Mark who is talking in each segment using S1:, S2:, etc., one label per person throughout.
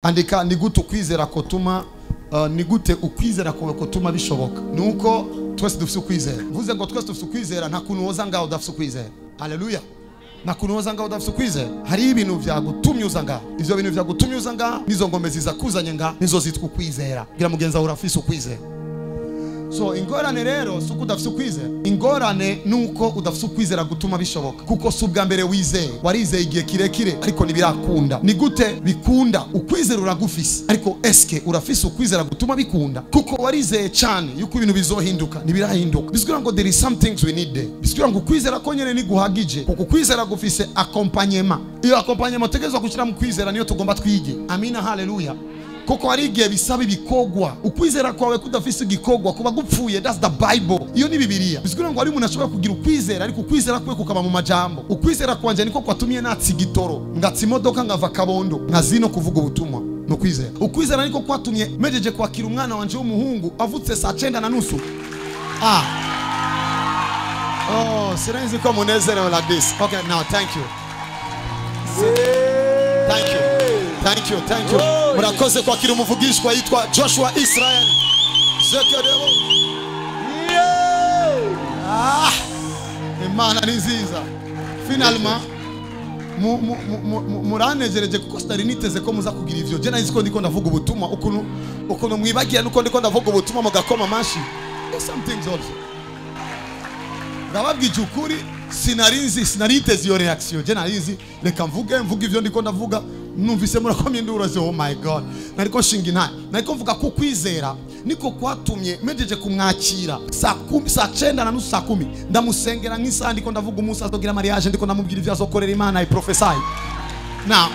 S1: Andika ni gute ukwizera kotuma ni gute ukwizera kotuma bishoboka. Nuko twese dufise ukwizera. Mvuze ngo twese dufise ukwizera, nta kuntu woza ngaho udafise ukwizera. Haleluya. Nta kuntu woza ngaho udafise ukwizera. Hari ibintu vyagutumye uza ngaho. Ivyo bintu vyagutumye uza ngaho nizo ngombe ziza kuzanye ngaho nizo zitwa ukwizera. Gira mugenzi wawe urafise ukwizera. So ingorane rero si uko udafise ukwizera. Ingorane nuko udafise ukwizera gutuma bishoboka. Kuko si ubwa mbere wizeye. Warizeye igihe kirekire ariko ntibirakunda. Ni gute bikunda? Ukwizera uragufise. Ariko eske urafise ukwizera gutuma bikunda? Kuko warizeye cyane yuko ibintu bizohinduka, ntibirahinduka. Bisigura ngo there is some things we need there. Bisigura ngo ukwizera ko nyene niguhagije. Kuko ukwizera gufise accompagnement. Iyo accompagnement tegerezwa gushyira mu kwizera niyo tugomba twige. Amina, haleluya. Kuko hari igihe bisaba ibikogwa. Ukwizera kwawe kudafise igikogwa kuba gupfuye. That's the Bible. Iyo ni Bibiliya. Bisigura ngo hari umuntu ashobora kugira ukwizera ariko ukwizera kwe kukaba mu majambo. Ukwizera kwanje niko kwatumye natsi gitoro, ngatsi imodoka ngava Kabondo, nkazino kuvuga ubutumwa. No kwizera. Ukwizera niko kwatumye mejeje kwakira umwana wanje w'umuhungu avutse saa 9:30. Ah. Oh, sirenzi ko munezero like this. Okay, now thank you. Thank you. Thank you, thank you. Murakoze kwakira umuvugishwa yitwa Joshua Israel. Zekedebo. Ah! Imana ni nziza. Finalement muranejereje kuko sinari niteze ko muza kugira ivyo. Je nazi ko ndiko ndavuga ubutumwa ukuntu mwibagiye nuko ndiko ndavuga ubutumwa mugakoma amashi. There's some things also. Ndababwije ukuri sinarinzi sinariteze iyo reaction. Je narizi reka mvuge ivyo ndiko ndavuga. Numvise murakomye induru ze, oh my God. Nariko shinga intaye. Nariko mvuga ko kwizera niko kwatumye mejeje kumwakira saa 10 saa 9:30 saa 10 ndamusengera nk'isaha ndiko ndavuga umunsi azogira mariage ndiko ndamubwira ivyo azokorera Imana. I prophesy. Now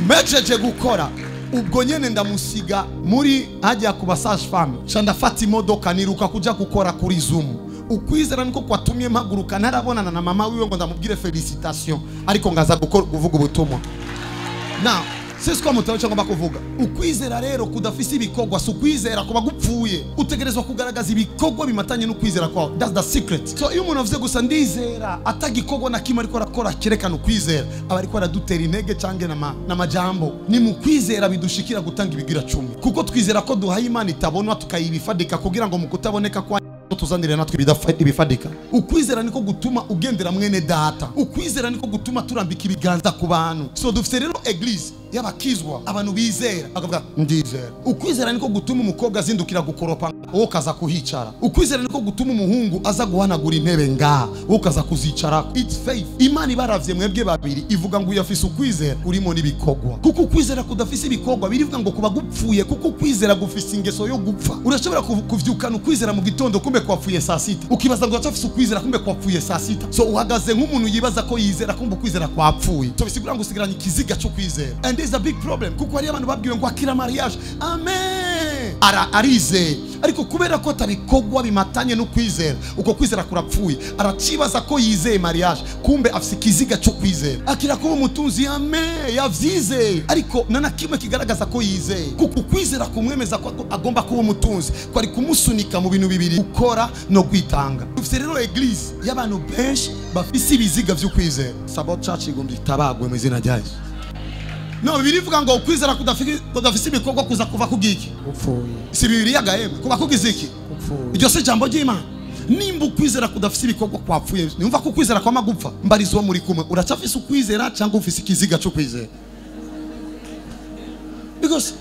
S1: mejeje gukora ubwo nyene ndamusiga muri hajya ku basage femme. Cha ndafata imodoka niruka kuja gukora kuri Zoom. Ukwizera niko kwatumye mpaguruka narabonana na mama wiwe ngo ndamubwire felicitation ariko ngaza gukora kuvuga ubutumwa. Now, sisi kwa mutawe cyangwa kuvuga. Ukwizera rero kudafise ibikogwa si ukwizera kuba gupfuye. Utegerezwa kugaragaza ibikogwa bimatanye n'ukwizera kwawe. That's the secret. So iyo umuntu avuze gusa ndizera atagikogwa na kimwe ariko arakora kerekana ukwizera, aba ariko aradutera intege cange na majambo. Ni mu kwizera bidushikira gutanga ibigira 10. Kuko twizera ko duhaye Imana itabonwa tukayibifadika kugira ngo mu kutaboneka kwa tuzanire natwe ibifadika. Ukwizera niko gutuma ugendera mwene data. Ukwizera niko gutuma turambika ibiganza ku bantu. So dufite rero eglise y'abakizwa, abantu bizera bakavuga ndizera. Ukwizera niko gutuma umukobwa azindukira gukoropa wowe kaza kuhicara. Ukwizera niko gutuma umuhungu aza guhanagura intebe ngaha wowe kaza kuzicara. It's faith. Imana ibaravye mwebwe babiri ivuga ngo uyafise ukwizera urimo n'ibikogwa. Kuko ukwizera kudafise ibikogwa birivuga ngo kuba gupfuye. Kuko ukwizera gufise ingeso yo gupfa. Urashobora kuvyukana ukwizera mu gitondo kumbe kwapfuye saa 6. Ukibaza ngo afise ukwizera kumbe kwapfuye saa 6. So uhagaze nk'umuntu yibaza ko yizera kumbe ukwizera kwapfuye. So bisigura ngo usigaranye ikiziga cyo kwizera. And this is a big problem. Kuko hari abantu babwiwe ngo akira mariage. Amen. Arize. Ariko kubera ko atabikogwa bimatanye no kwizera, uko kwizera kurapfuye. Aracibaza ko yizeye mariage, kumbe afise ikiziga cyo kwizera. Akira kuba umutunzi, amen, yavyize. Ariko nana kimwe kigaragaza ko yizeye. Kuko kwizera kumwemeza ko agomba kuba umutunzi, ko ari kumusunika mu bintu bibiri, gukora no kwitanga. Dufise rero eglise y'abantu benshi bafise ibiziga vyo kwizera. Sabot Church igomba itabagwe mu izina rya Yesu. No, birivuga ngo ukwizera kudafise ibikorwa kuza kuva kugiki.
S2: Upfuye.
S1: Si Bibiliya gahembe kuba kugiziki.
S2: Upfuye.
S1: Iryo se jambo ry'Imana. Nimba ukwizera kudafise ibikorwa kwapfuye, nimva ko ukwizera kwa magupfa, mbarizo muri kumwe, uracafise ukwizera cyangwa ufise ikiziga cyo kwizera. Because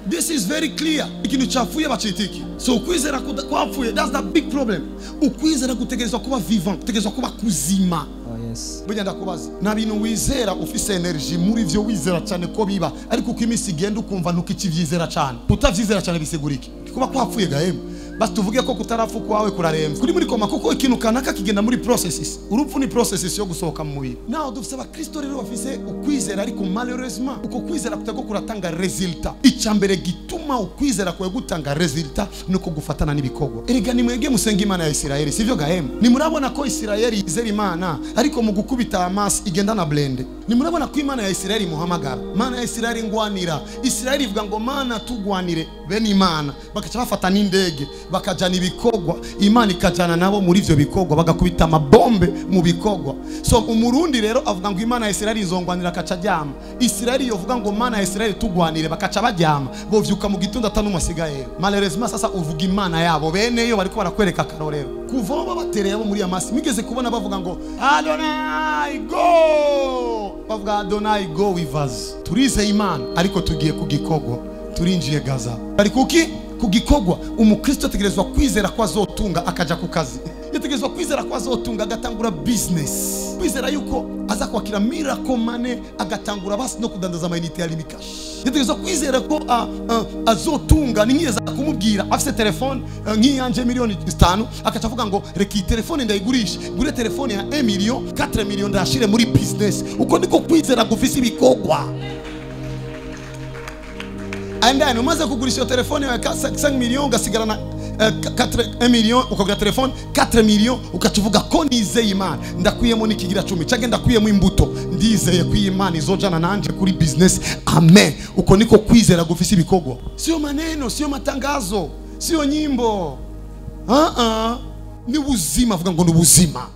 S1: this is very clear. Ikintu cyapfuye bacitiki. So ukwizera kwapfuye, that's the big problem. Ukwizera gutegerezwa kuba vivant, gutegerezwa kuba kuzima.
S2: Yes.
S1: Burya ndakubaza na bintu wizera ufise energy muri vyo wizera cyane ko biba, ariko uko iminsi igenda ukumva ntukikivyizera cyane. Utavyizera cyane bisigurike kuba kwapfuye gahema. Basi tuvuge ko kutarapfu kwawe kuraremba kuri muri koma, kuko ikintu kanaka kigenda muri processes. Urupfu ni processes yo gusohoka mu mubiri. Now dufise abakristo rero bafise ukwizera ariko malheureusement uko kwizera kutako kuratanga resultat. Icambere gituma ukwizera kwawe gutanga resultat nuko gufatana n'ibikogwa. Erega ni mwege musenga Imana ya Isirayeli, sivyo gahema? Ni murabona ko Isirayeli yizera Imana ariko mu gukubita amaso igenda na blende. Ni murabona ko Imana ya Isirayeli muhamagara, Imana ya Isirayeli ngwanira. Isirayeli ivuga ngo Mana tugwanire bene Imana, bakaca bafata n'indege bakajana ibikorwa, Imana ikajana nabo muri ivyo bikorwa, bagakubita amabombe mu bikorwa. So umurundi rero avuga ngo Imana ya Israeli izongwanira akaca aryama. Israeli yovuga ngo Mana ya Israeli tugwanire, bakaca baryama, bovyuka mu gitondo atanumwe asigaye. Malheureusement sasa uvuga Imana yabo bene yo bariko barakwereka akarorero. Kuva aho babatereye abo muri Hamasi, migeze kubona bavuga ngo Adonai go, bavuga Adonai go with us. Turizeye Imana ariko tugiye kugikorwa, turinjiye Gaza. Bari kuki kugikogwa. Umukristo ategerezwa kwizera ko azotunga akaja ku kazi, yategerezwa kwizera ko azotunga agatangura business, kwizera yuko aza kwakira miracle money agatangura basi no kudandaza amayinite ya Limikash. Yategerezwa kwizera ko azotunga, ninkiyeza kumubwira afise telefone nk'iyanje miliyoni 5, akaca avuga ngo reka iyi telefone ndayigurishe, ngure telefone ya 1 million 4 million ndashire muri business. Uko niko kwizera gufise ibikogwa. And then umaze kugurisha iyo telefone yawe 5 million, ugasigarana 1 million, ukagura telefone 4 million, ukacuvuga ko nizeye Imana, ndakuyemo n'ikigira 10 cyangwa ndakuyemo imbuto, ndizeye ko Imana izojana nanje kuri business. Amen. Uko niko kwizera gufise ibikorwa. Sio maneno, sio matangazo, sio nyimbo. Ni ubuzima. Vuga ngo ni ubuzima.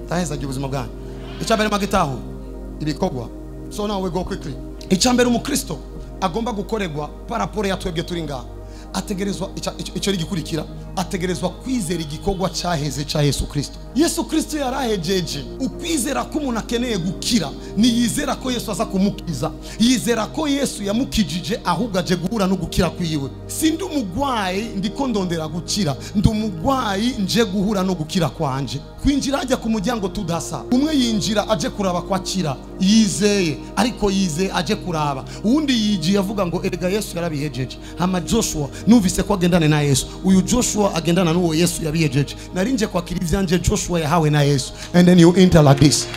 S1: Taheza ubuzima bwanyu. Icambere magitaho ibikorwa. So now we go quickly. Icambere umukristo agomba gukorerwa paraporo ya twebwe turi ngaha, ategerezwa icyo rigikurikira, ategerezwa kwizera igikorwa cyaheze cya Yesu Kristo. Yesu Kristo yarahejeje. Ukwizera ko umuntu akeneye gukira, ni yizera ko Yesu aza kumukiza, yizera ko Yesu yamukijije, ahubwo aje guhura no gukira kwiwe. Si ndi umugwayi ndiko ndondera gukira, ndi umugwayi nje guhura no gukira kwanje. Kwinjira ajya ku muryango tudasa, umwe yinjira aje kuraba kwakira yizeye, ariko yizeye aje kuraba, uwundi yigiye avuga ngo erega Yesu yarabihejeje. Hama Joshua numvise ko agendana na Yesu, uyu Joshua agendana n'uwo Yesu yabihejeje, narinje kwakira ivyanje Joshua yahawe na Yesu. And then you enter like this.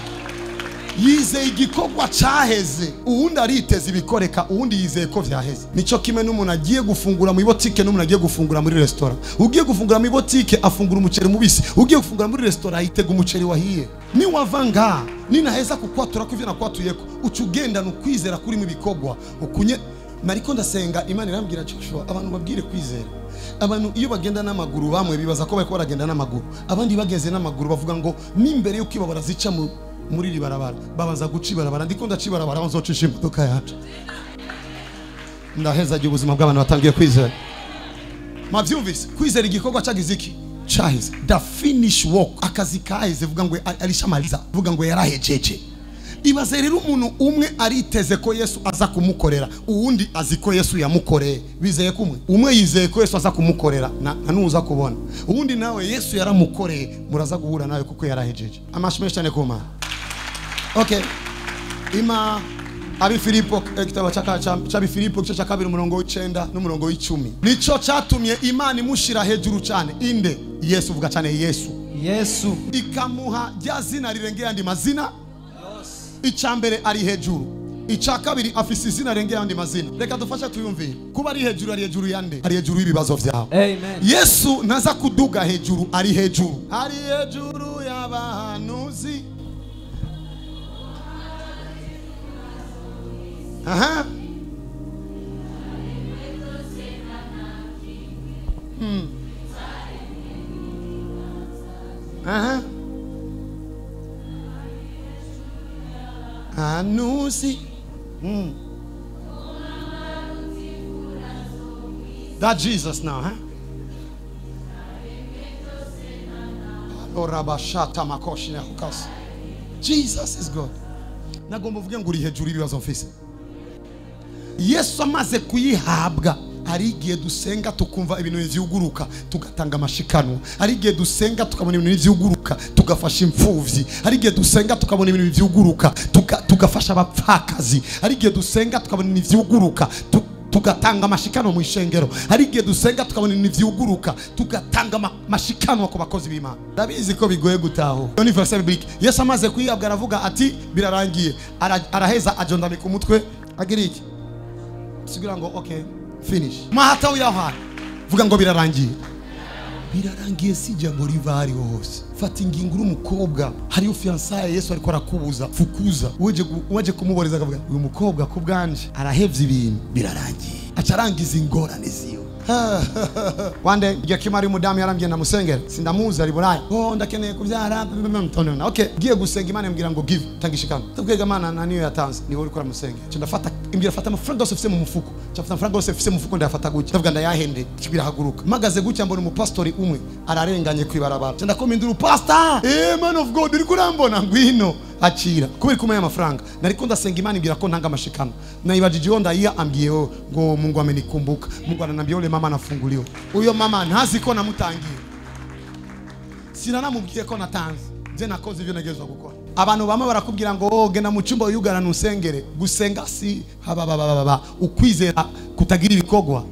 S1: Yizeye igikorwa cyaheze, uwundi ariteze ibikoreka, uwundi yizeye ko vyaheze. Nico kimwe n'umuntu agiye gufungura mu botike n'umuntu agiye gufungura muri restaurant. Ugiye gufungura mu botike afungura umuceri mubisi, ugiye gufungura muri restaurant ayitega umuceri wahiye. Ni wavanga ninaheza kukwatura ko ivyo nakwatuyeko, uca ugenda nukwizera kuri mu bikorwa ukunye. Nariko ndasenga Imana irambwira Joshua, abantu babwire kwizera. Abantu iyo bagenda n'amaguru bamwe bibaza ko bariko baragenda n'amaguru, abandi bageze n'amaguru bavuga ngo n'imbere yuko ibabara zica muri iri barabara babanza guca ibarabara, ndiko ndaca ibarabara nzocisha imodoka yacu. Ndaheza igihe ubuzima bw'abantu batangiye kwizera. Mavyumvise kwizera igikorwa cyagize iki cyaheze, the finish work, akazi kaheze. Vuga ngo alishamaliza, vuga ngo yarahejeje. Ibaze rero umuntu umwe ariteze ko Yesu aza kumukorera, uwundi azi ko Yesu yamukoreye. Bizeye kumwe, umwe yizeye ko Yesu aza kumukorera na nuza kubona, uwundi nawe Yesu yaramukoreye, muraza guhura nawe kuko yarahejeje. Amashimwe cyane ku Mana. Okay. Ima abi Filipo, igitabo cy'abi Filipo gice cya 2 umurongo w'9 n'umurongo w'10. Nico cyatumye Imana imushira hejuru cyane. Inde Yesu, vuga cyane Yesu.
S2: Yesu
S1: ikamuha rya zina rirengeye andi mazina. Icambere ari hejuru, icya kabiri afise izina rirengeye andi mazina. Reka dufashe tuyumvire. Kuba ari hejuru, ari hejuru yande, ari hejuru y'ibibazo vyawe.
S2: Amen.
S1: Yesu naza kuduga hejuru, ari hejuru, ari hejuru y'abahanuzi. Aha. Aha. Anusi. That Jesus now, huh? Jesus is God. Nagomba uvuge ngo uri hejuru y'ibibazo mfise. Yesu amaze kuyihabwa, hari igihe dusenga tukumva ibintu byuguruka tugatanga amashikanwa, hari igihe dusenga tukabona ibintu byuguruka tugafasha imfuvyi, hari igihe dusenga tukabona ibintu byuguruka tugafasha abapfakazi, hari igihe dusenga tukabona ibintu byuguruka tugatanga amashikano mu ishengero, hari igihe dusenga tukabona ibintu byuguruka tugatanga amashikano ku bakozi b'Imana. Ndabizi ko bigoye gutaho. Ni verse biblique. Yesu amaze kuyihabwa aravuga ati birarangiye, araheza ajondamika umutwe agira iki sigira ngo okay finish. Mahata uyahana vuga ngo birarangiye. Birarangiye si jambo riva ari hose. Fata ingingo uri umukobwa, hariyo fiançaye Yesu ariko arakubuza, fukuza. Waje kumuboreza akavuga uyu mukobwa ku bwanje arahevye ibintu birarangiye. Acarangiza ingorane ziyo. Wande igihe kimwe ari umudamu yarambwiye ndamusengera, sindamuzi ari Buraya. Oh, ndakeneye kubyara. Okay, ngiye gusenga Imana imbwira ngo give, tangishikana. Tubwega Imana na niyo yatanze, niho uri kora musengera. Cyo ndafata imbwira fata amafaranga yose ufise mu mufuko. Cyo fata amafaranga yose ufise mu mufuko ndayafata gutya. Ndavuga ndayahende, kibirahaguruka. Magaze gutya mbona umupastori umwe ararenganye kwibarabara. Cyo ndakomindura pastor. Eh man of God, uri kurambona ngwino. Akira kubera kumenya amafaranga nariko ndasenga Imana imbwira ko ntanga amashikano. Naibajije ndayiya ambwiye ngo Mungu amenikumbuka. Mungu ananiambia yule mama anafunguliwa. Uyo mama ntazi ko namutangiye, sinanamubwiye ko natanze. Je nakoze ivyo nagezwa gukora. Abantu bamwe barakubwira ngo oh, genda mu cyumba uyugara nusengere. Gusenga si hababababa, ukwizera kutagira ibikorwa.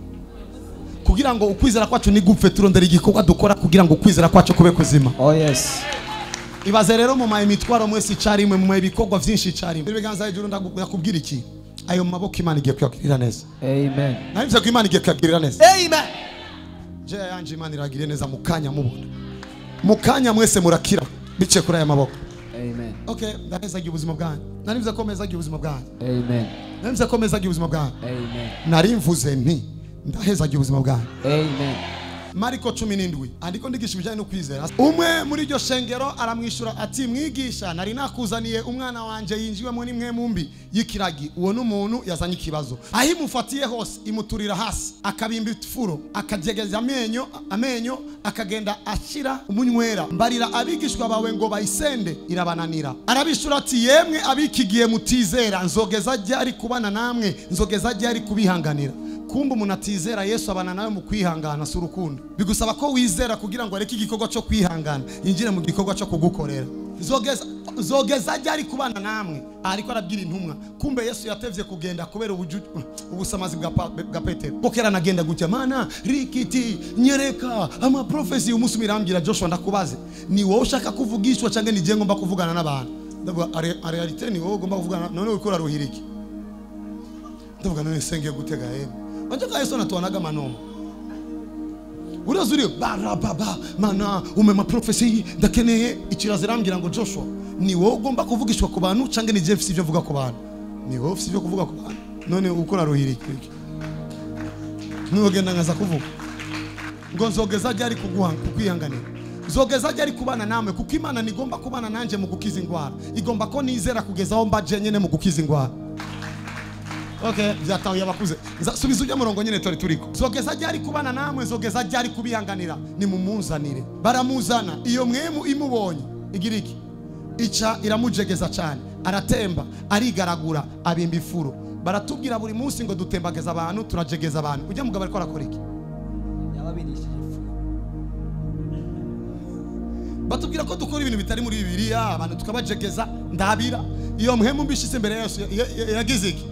S1: Kugira ngo ukwizera kwacu nigupfe turondera igikorwa dukora kugira ngo ukwizera kwacu kube kuzima.
S2: Oh yes.
S1: Ibaze rero mu maye mitwaro mwese icarimwe, mu maye ibikorwa vyinshi icarimwe. Ibiganza hejuru ndakubwira iki, ayo maboko Imana igiye kuyagirira neza.
S2: Amen.
S1: Nabivye ko Imana igiye kuyagirira neza.
S2: Amen.
S1: Je yanje Imana iragiriye neza mukanya mubona. Mukanya mwese murakira bice kuri aya maboko.
S2: Amen.
S1: Okay, ndahezagiye ubuzima bwanyu. Narimvuze ko mezagiye ubuzima bwanyu.
S2: Amen.
S1: Narimvuze ko mezagiye ubuzima bwanyu.
S2: Amen.
S1: Narimvuze nti ndahezagiye ubuzima bwanyu.
S2: Amen.
S1: Mariko 17 andiko ndigisha ibijanye no kwizera. Umwe muri iryo shengero aramwishura ati mwigisha, nari nakuzaniye umwana wanje yinjiwemo n'imwe mumbi y'ikiragi. Uwo n'umuntu yazanye ikibazo, aho imufatiye hose imuturira hasi, akabimba ifuro, akajegeza amenyo, akagenda ashira umunywera. Mbarira abigishwa bawe ngo bayisende, irabananira. Arabishura ati yemwe abikigiye mutizera, nzogeza ryari kubana namwe, nzogeza ryari kubihanganira. Kumba umuntu atizera Yesu abana nawe mu kwihangana si urukundo. Bigusaba ko wizera kugira ngo areke igikorwa cyo kwihangana yinjire mu gikorwa cyo kugukorera. Zogeza ryari kubana namwe, ariko arabwira intumwa. Kumbe Yesu yatevye kugenda kubera ubusamazi bwa Petero. Pokera nagenda gutya, mana rikiti nyereka ama prophecy. Umunsi mirambira Joshua ndakubaze, ni wowe ushaka kuvugishwa cyangwa ni je ngomba kuvugana n'abantu? Ndavuga realite ni wowe ugomba kuvugana, none uriko uraruhiriki. Ndavuga none sengeye gutega hema. Wanjaka Yesu anatuanaga manoma. Urazuri barababa mana umema prophecy ndakeneye ikirazirambira ngo Joshua ni wowe ugomba kuvugishwa ku bantu cyangwa ni Jeff sivyo vuga ku bantu? Ni wowe sivyo kuvuga ku bantu. None ukora ruhiriki. Nugenda ngaza kuvuga. Ngo nzogeza ryari kukwihanganira. Zogeza ryari kubana namwe, kuko Imana nigomba kubana nanje mu gukiza ingwara. Igomba ko nizera kugeza aho mbaje nyene mu gukiza ingwara. Okay, vyatawe yabakuze. Subiza ujya murongo nyene tori turiko. Zogeza ryari kubana namwe, zogeza ryari kubihanganira, ni mumunzanire. Baramuzana, iyo mwemu imubonye igira iki? Ica iramujegeza cyane, aratemba, arigaragura, abimba ifuro. Baratubwira buri munsi ngo dutembageza abantu, turajegeza abantu. Ujya mugabo ariko arakora iki?
S2: Yababirishije ifu.
S1: Batubwira ko dukora ibintu bitari muri Bibiliya, abantu tukabajegeza, ndabira. Iyo mwemu mbishitse imbere ya Yesu yagize iki?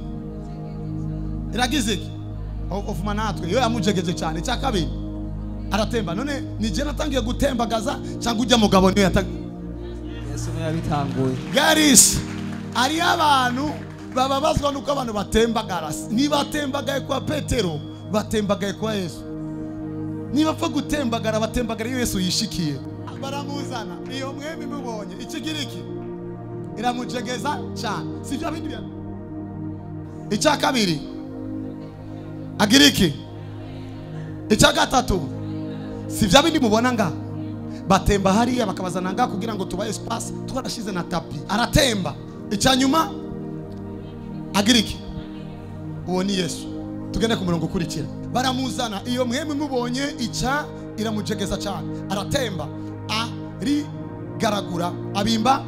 S1: Iragize iki? Ofuma natwe iyo yamujegeje cyane. Cya kabiri aratemba. None ni je natangiye gutembagaza cyangwa ujya mugabo niyo yatangiye?
S2: Yesu niwe yabitanguye.
S1: Garis ari abantu bababazwa nuko abantu batembagara. Niba batembagaye kwa Petero, batembagaye kwa Yesu. Niba pfa gutembagara, batembagara iyo Yesu yishikiye. Baramuzana, iyo mwemi mubonye ikigira iki? Iramujegeza cyane. Sivyo bindi bya. Icya kabiri agiriki. Icya gatatu si vya bindi mubona nga batemba hariya bakabazana nga kugira ngo tubaye espace, twarashize na tapi. Aratemba. Icya nyuma agiriki. Uwo ni Yesu. Tugende ku murongo ukurikira. Baramuzana, iyo mwemwe mubonye ica iramujegeza cyane, aratemba, arigaragura, abimba.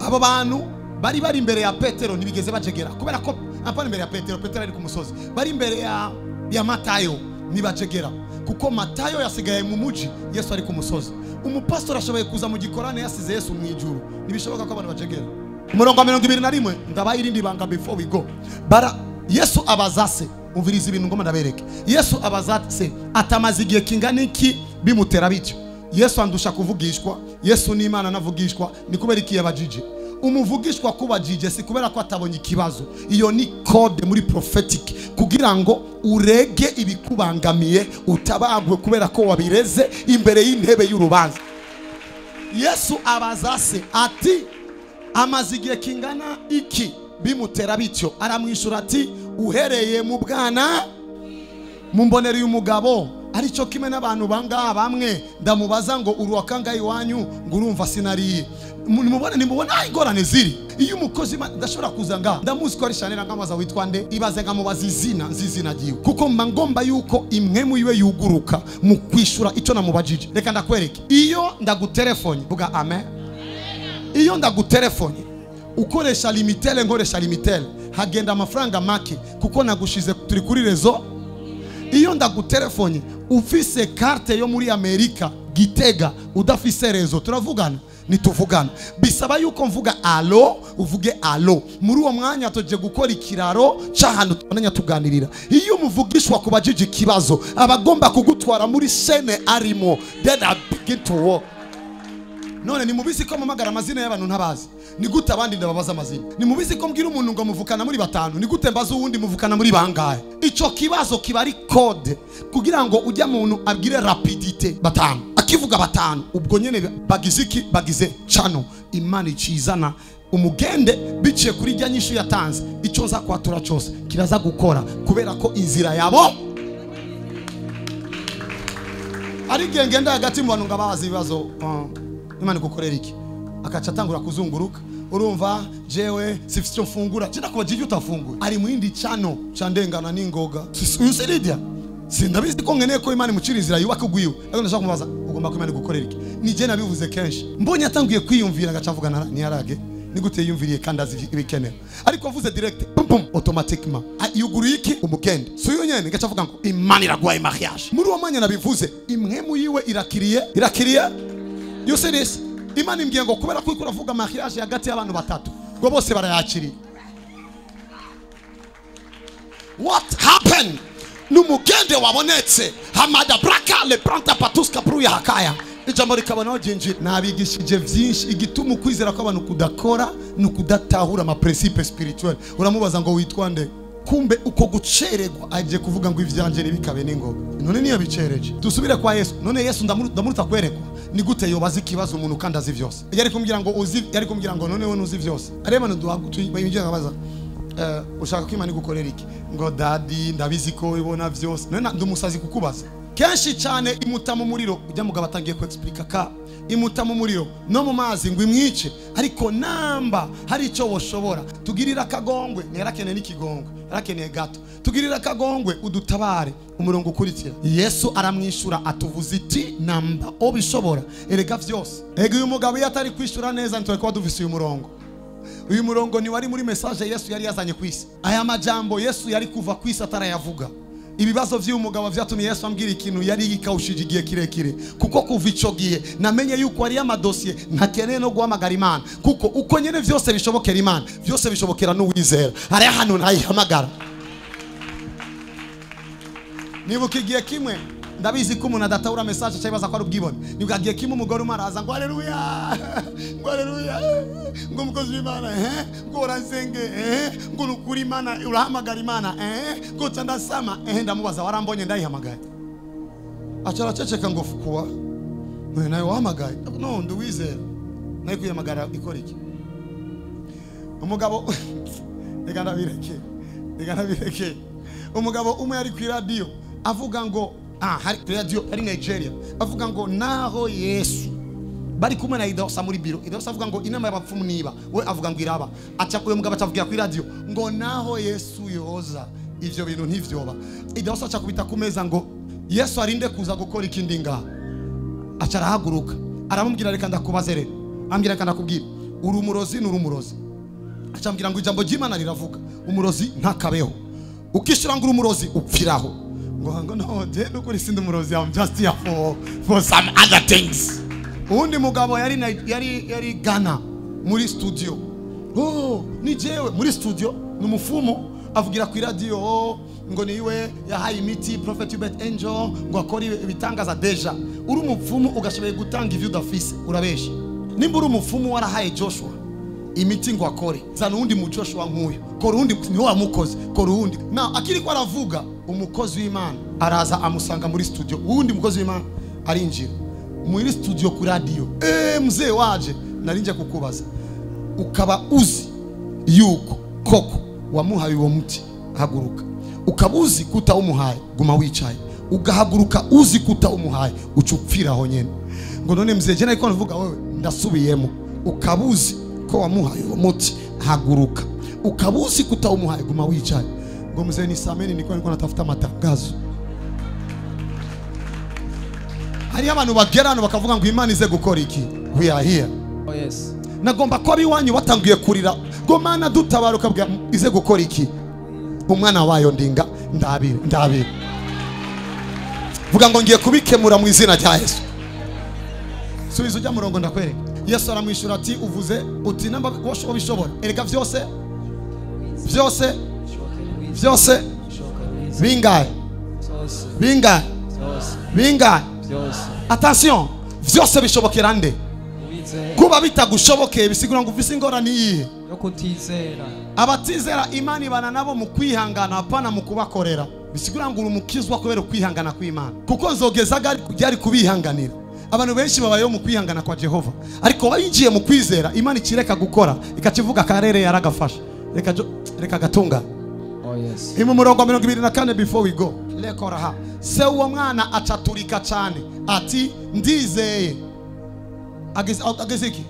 S1: Abo bantu bari imbere ya Petero ntibigeze bajegera, kubera ko apana imbere ya Petero, Petero ari ku musozi, bari imbere ya Matayo ntibajegera, kuko Matayo yasigaye mu muji, Yesu ari ku musozi. Umupastor ashoboye kuza mu gikorane yasize Yesu mu ijuru, ntibishoboka ko abantu bajegera. Umurongo wa 21 ndabaye irindi banga before we go. Bara Yesu abazase, umviriza ibintu ngoma ndabereke. Yesu abazase atamaze igihe kingana iki bimutera bityo. Yesu andusha kuvugishwa, Yesu ni Imana navugishwa, ni kubera iki yabajije? Umuvugishwa kubajije si kubera ko atabonye ikibazo. Iyo ni code muri prophetic kugira ngo urege ibikubangamiye utabagwe kubera ko wabireze imbere y'intebe y'urubanza. Yesu abazase ati amaze igihe kingana iki bimutera bityo? Aramwishura ati uhereye mu bwana. Mumbonera uyu mugabo aricyo kimwe n'abantu bangaha bamwe ndamubaza ngo uruwakanga iwanyu ngo urumva sinariye. Nimubone nimubona ingorane ziri. Iyo umukozi ndashobora kuza nga ndamuzi ko ari Chanel ngamaza witwa nde, ibaze ngamubaza izina nzizina giwe, kuko mba ngomba yuko imwe muyiwe yuguruka mu kwishura icyo namubajije. Reka ndakwereke, iyo ndagutelefone vuga amen. Iyo ndagutelefone ukoresha limitele nkoresha limitele, hagenda amafaranga make kuko nagushize turi kuri rezo. Iyo ndagutelefone ufise carte yo muri Amerika Gitega udafise rezo, turavugana nituvugana. Bisaba yuko mvuga alo uvuge alo. Muri uwo mwanya toje gukora ikiraro c'ahantu tubonanya tuganirira. Iyo umuvugishwa kubajije ikibazo abagomba kugutwara muri scene arimo, then I begin to walk. None ni mubisi ko mpamagara amazina y'abantu ntabazi, ni gute abandi ndababaza amazina? Ni mubisi ko mbwira umuntu ngo muvukana muri batanu, ni gute mbaza uwundi muvukana muri bangahe? Ico kibazo kiba ari code kugira ngo ujya muntu abwire rapidité batanu. Akivuga batanu ubwo nyene bagize iki? Bagize chano. Imana icizana umugende biciye kuri rya nyishu yatanze. Ico nza kwatura cyose kiraza gukora kubera ko inzira yabo ari gengenda hagati mu bantu ngabazi ibibazo. Imana gukorera iki? Akaca atangura kuzunguruka. Urumva jewe sifite icyo mfungura, cyenda kuba jiji utafungura. Ari mu yindi chano candengana n'ingoga. Uyu se Lydia sindabizi ko nkeneye ko Imana imucira inzira yubaka ugwiwe, ariko ndashaka kumubaza ugomba ko Imana gukorera iki? Ni je nabivuze kenshi. Mbonye atangiye kwiyumvira agaca avuga ntiyarage. Ni gute yiyumviriye kandi azi ibikenewe? Ariko avuze direct pum pum automatiquement yuguruye iki umugende. Si uyu nyene ngaca avuga ngo Imana iraguhaye mariage. Muri uwo mwanya nabivuze imwe muyiwe irakiriye, irakiriye. You see this? Imana imbwiye ngo kubera ko uravuga mariage hagati y'abantu batatu ngo bose barayakiriye. What happened? Numugende wabonetse hamada braka le pranta patuska pruya hakaya. Ijambo rikabona jinjira. Nabigishije vyinshi igituma ukwizera kw'abantu kudakora nukudatahura ama principe spirituel. Uramubaza ngo witwa nde? Kumbe uko guceregwa aje kuvuga ngo ivyanje nibikabe n'ingoga. None niyo bicereje. Dusubire kwa Yesu. None Yesu ndamuruta kwerekwa. Ni gute yobaza ikibazo umuntu kandi azi vyose? Yari kumbwira ngo uzi, yari kumbwira ngo none we nuzi vyose. Areba nduha ngabaza ushaka ko Imana igukorera iki? Ngo daddy ndabizi ko ibona vyose. None ndumusazi kukubaza. Kenshi cyane imuta mu muriro, ujya mugabo atangiye ku explica ka imuta mu muriro no mu mazi ngo imwice, ariko namba hari icyo woshobora tugirira akagongwe. Yarakeneye n'ikigongwe, yarakeneye gato. Tugirira akagongwe udutabare. Umurongo ukurikira Yesu aramwishura atuvuze iti namba obishobora erega vyose. Ega uyu mugabo iyo atari kwishura neza ntitwari kuba dufise uyu murongo. Uyu murongo ni wari muri message Yesu yari yazanye kwisi. Aya majambo Yesu yari kuva kwisi atarayavuga. Ibibazo vy'uyu mugabo vyatumye Yesu ambwira ikintu yari yikawushije igihe kirekire, kuko kuva ico gihe namenye yuko ari amadosiye ntakeneye no guhamagara Imana, kuko uko nyene vyose bishobokera Imana vyose bishobokera n'uwizera. Hari ahantu ntayihamagara. Nibuka igihe kimwe ndabizi ko umuntu adatahura message cyabaza ko ari ubwibone. Nibuka igihe kimwe umugore umwe araza ngo haleluya, ngo haleluya, ngo umukozi w'Imana ngo uransenge ngo nukuri Imana urahamagara Imana ngo ndasama ndamubaza warambonye ndayihamagaye. Aca araceceka ngo fukuwa none nawe wahamagaye? No nduwizera nayo kuyihamagara ikora iki? Umugabo reka ndabireke, reka ndabireke. Umugabo umwe yari ku radio avuga ngo hari radio ari Nigeria avuga ngo naho Yesu bari kumwe na Idosa muri biro. Idosa avuga ngo inama y'abapfumu niba we avuga ngo iraba. Aca uyo mugabo acavugira ku radio ngo naho Yesu yoza ivyo bintu ntivyoba. Idosa aca kubita ku meza ngo Yesu arinde kuza gukora ikindi ngaha. Aca arahaguruka aramubwira reka ndakubaze rero, ambwira reka ndakubwira uri umurozi nuri umurozi. Aca ambwira ngo ijambo ry'Imana riravuga umurozi ntakabeho, ukishura ngo uri umurozi upfiraho. Ngo no je nukuri sindi umurozi, I'm just here for some other things. Undi mugabo yari Ghana muri studio. Oh ni jewe muri studio numufumo avugira ku radio ngo niwe yahaye imiti Prophet Hubert Angel ngo akore ibitangaza. Deja uri umupfumu ugashoboye gutanga ivyo udafise urabesha. Nimba uri umupfumu warahaye Joshua imiti ngo akore, zana undi mu Joshua nkuyo, kora undi niho wamukoze, kora undi. Na akiri ko aravuga umukozi w'Imana araza amusanga muri studio. Uwundi mukozi w'Imana arinjira muri studio ku radio. Mzee waje narinje kukubaza ukaba uzi yuko koko wamuhaye uwo muti, haguruka. Ukaba uzi kutawumuhaye, guma wicaye. Ugahaguruka uzi kutawumuhaye, uca upfira aho nyene. Ngo none mzee, je nariko ndavuga wewe, ndasubiyemo. Ukaba uzi ko wamuhaye uwo muti, haguruka. Ukaba uzi kutawumuhaye, guma wicaye. Ngo mzee, nisameni, nilikuwa natafuta matangazo. Hariho abantu bagera hano bakavuga ngo Imana ize gukora iki? We are here.
S2: Oh yes.
S1: Nagomba ko abiwanyu batanguye kurira ngo Mana dutabara, ukabwira ize gukora iki? Umwana wayo ndinga ndabira ndabira. Vuga ngo ngiye kubikemura mu izina rya Yesu. Subiza ujya murongo ndakwereka. Yesu aramwishura ati uvuze uti namba wabishobora. Erega vyose vyose vyose bingahe? Bingahe? Bingahe? Attention, vyose bishobokera nde? Kuba bitagushobokeye bisigura ngo ufise ingorane iyihe?
S2: Yo kutizera.
S1: Abatizera Imana ibana nabo mu kwihangana, hapana mu kubakorera. Bisigura ngo uri umukizwa kubera ukwihangana kw'Imana. Kuko nzogezaga byari kubihanganira. Abantu benshi babayeho mu kwihangana kwa Jehova, ariko bayinjiye mu kwizera Imana ikireka gukora, ikakivuga akarere yaragafasha. Reka reka gatunga.
S2: Oh yes.
S1: Imu murongo 24 before we go. Lekoraha. Se uwo mwana acaturika cyane ati ndizeye. Ageze iki?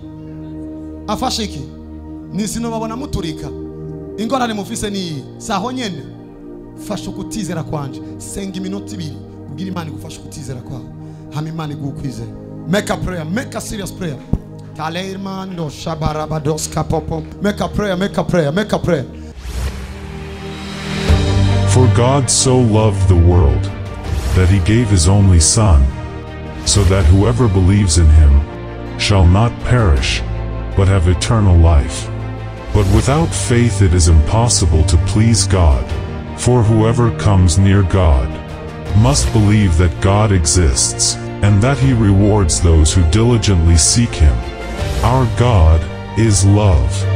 S1: Afashe iki? Nisino babona muturika. Ingorane mufise ni iyi. Saho nyene. Fasha ukutizera kwanje. Senga iminota ibiri ubwira Imana igufasha ukutizera kwawe. Hama Imana igukwizera. Make a prayer, make a serious prayer. Talermando shabarabados kapopo. Make a prayer, make a prayer, make a prayer.
S3: For God so loved the world, that he gave his only Son, so that whoever believes in him shall not perish, but have eternal life. But without faith it is impossible to please God, for whoever comes near God must believe that God exists, and that he rewards those who diligently seek him. Our God is love.